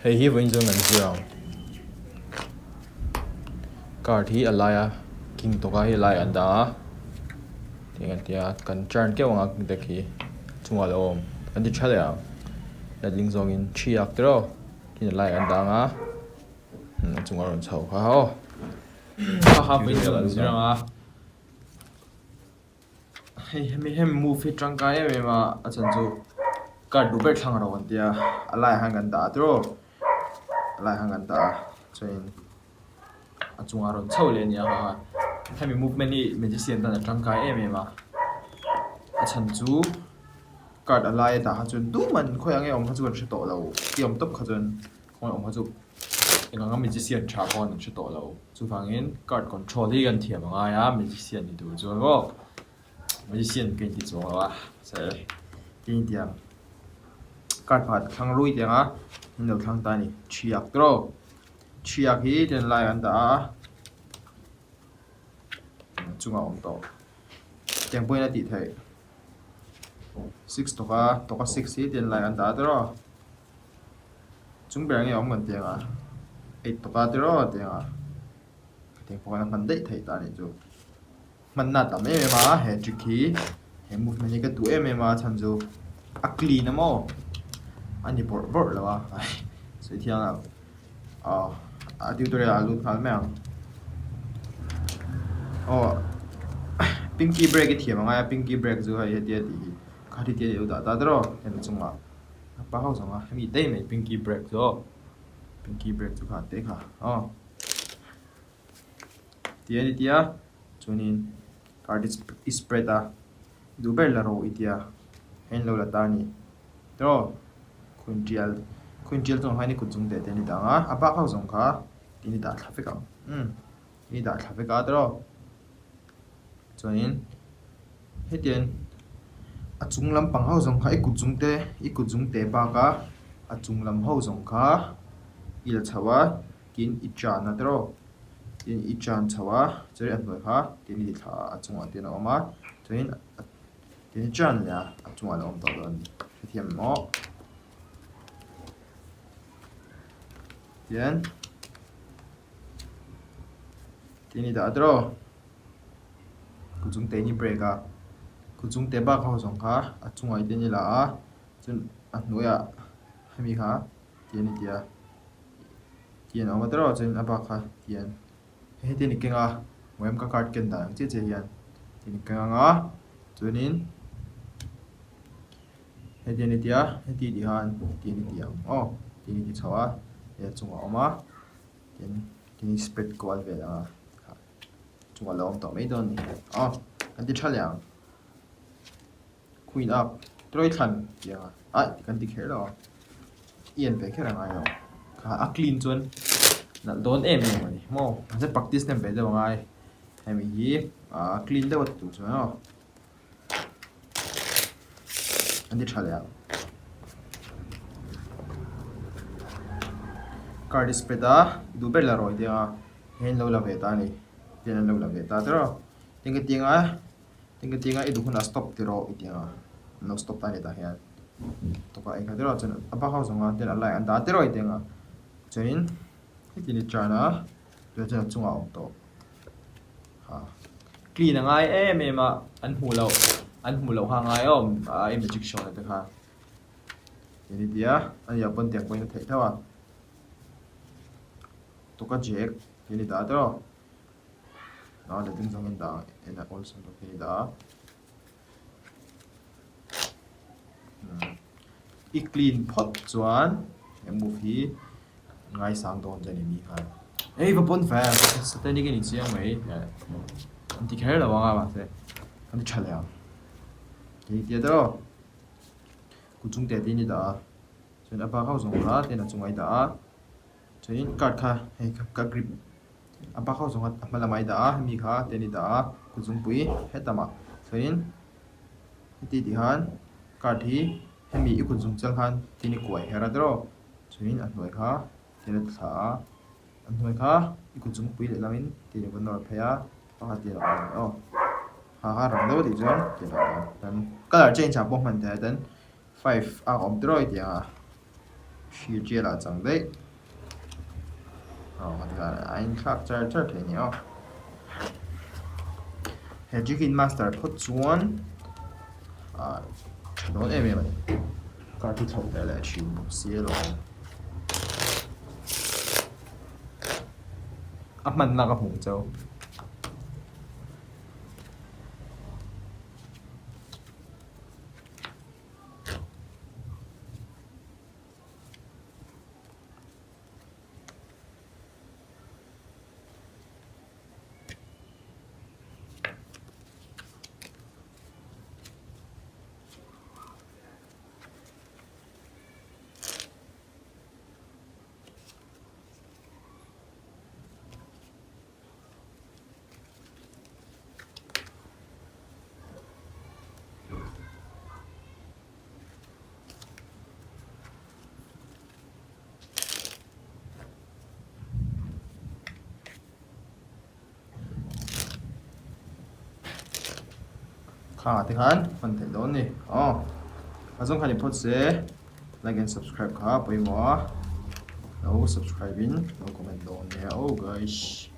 Hei hi vawiin chuan kan zir ang. Card hi a lai a king tawka hi a laiah an dah a tiang an ti a kan turn keuh ang a deck hi chungah a lo awm kan ti tha leh ang letling zawngin thi ak tiraw tin a laiah an dah ang a a chungah a rawn chho kha aw. Kha kha vawiin chuan kan zir ang a. Hei hemi hemi move hi tangkai em em a a chhan chu card duh ber thlang ro an tia a laiah hian kan dah a tiraw a laiah hian kan dah a chuanin a chungah a rawn chho leh a nia kha hemi movement hi magician tan a tangkai em em a a chhan chu card a laia dah kha chuan tuman khawiah nge awm kha chu kan hre tawh lo ti awm tawp kha chuan khawngaih awm kha chu eng anga magician tha pawh an hre tawh lo. Chuvangin card control hi kan thiam a ngai a magician ni tur chuan maw magician ka inti chuang lo a se tin tiang card pakhat thlang rui tiang a min lo thlang ta a ni thiak tawk thiak hi tian lai an dah a chungah a awm tawh tiang pawhin a tih theih six tawka tawka six hi tian lai an dah a tawh. Chung ber nge awm kan ti ang a, eight tawka tiraw ti ang a, hetiang pawh khan a hman daih theih ta anih chu. Hmanna a tam em em a he trick hi, he movement hi ka duh em em a chhan chu a clean a maw a ni bawrh bawrh lo a sawi thiang lo aw a tutorial ah a lut nghal mai ang. Aw pinky break i thiam angai a pinky break chu hei hetia tih hi kha thi tia i lo dah ta tiraw hemi chungah. A pa ho zawng a hemi daih mai pinky break chu aw pinky break chu kha te kha aw ti a ni tia chuanin card i spread a duh ber la rawh i tia hei an lo la ta a ni tiraw khuin tial khuin tial chungah khan i kut chung teh te an i dah ang a a bak ho zawng kha tin i dah thla vek ang umm i dah thla vek a tiraw. Chuanin hetiang a chung lampang ho zawng kha i kut zung te i kut zung te baka a chung lam ho zawng kha i la chho a tin i tan a tiraw tin i tan chho a chuan a hnuai kha tin i thla a a chungah te a awm a chuanin tin i tan leh a a chungah a lo awm tawh dawn a ni hrethiam maw tian tin i dah a tiraw. Ku chung te ni break a ku chung te bak ho zawng kha a chungah te ni la a chuan a hnuaiah hemi kha ti a ni tia ti an awm a tiraw chuan a bak kha ti an hei te ni keng a hmuh ka card ken dan ang chiah chiah hian ti ni keng ang a chuanin heti a ni tia heti tih khan ti a ni ti ang aw ti a ni ti chho a hei a chungah a awm a tin ti ni spread kual vel ang a. Chungah lo awm tawh mai dawn a ni. Aw, kan ti tha leh ang. Queen up, Troy thlan tih ang a. Aih, kan ti kher lo ang. I en ve kher a ngai lo. Kha a clean chuan nalh dawn em em a ni maw. Mahse practice nem ve deuh a ngai. Hemi hi a clean deuh a ti tur chuan aw. An ti tha leh ang. Card i spread a, duh ber la rawi deuh a, hei an lo la ve ta a ni. Tian an lo la ve ta tiraw. Tin ka tiang a, tin ka tiang a i duh hunah stop ti rawh i ti ang a, an lo stop ta a ni tah hian. Tawkah ei kha tiraw chuan a bak ho zawng a tian a line an dah tiraw i ti ang a. Chuanin heti ni turn a, tunah chuan a chungah a awm tawh. Ha clean a ngai em em a an hmuh loh an hmuh loh kha a ngai awm a i magic show na te kha ti ni tia a nia pawn tiang pawhin a theih tho a tuka jack ti ni dah tawh a la ding zawngin dah en a awlsam bawk ti ni dah a i clean phawt chuan he move hi ngaisang dawn che a ni mi khan ei va pawn ve satanic a ni chiang mai an ti kher lo ang a mahse an ti tha leh ang ti tia tawh kut chung te te in i dah a chuan a bak ho zawng kha ten a chungah i dah a chuanin card kha hei ka grip a bak ho zawng a hma lamah i dah a hemi kha ten i dah a kut zungpui hetamah chuanin heti tih khan card hi hemi i kut zung chal khan tin i kuai her a tiraw chuanin a hnuai kha tin a thla a a hnuai kha i kut zungpui leh lamin tin i va nawr phei a pakhat tin a awm ang aw ha kha rang deuh tih chuan tin a awm ang colour change ah pawh hman theih a ten five a awm tiraw i tih ang a. Hri tial ah chang daih. Aw kha a inthlak char char thei a ni aw. He trick in master phawt chuan ah tha dawn em em a ni. Car chu thlauh leh leh thin bawk si alawm. A hmanna ka hmuh chauh. Kha te khan hman theih dawn ni aw a zawng khan i phawt se like and subscribe kha pawimawh a lo subscribe in lo comment dawn nia aw guys.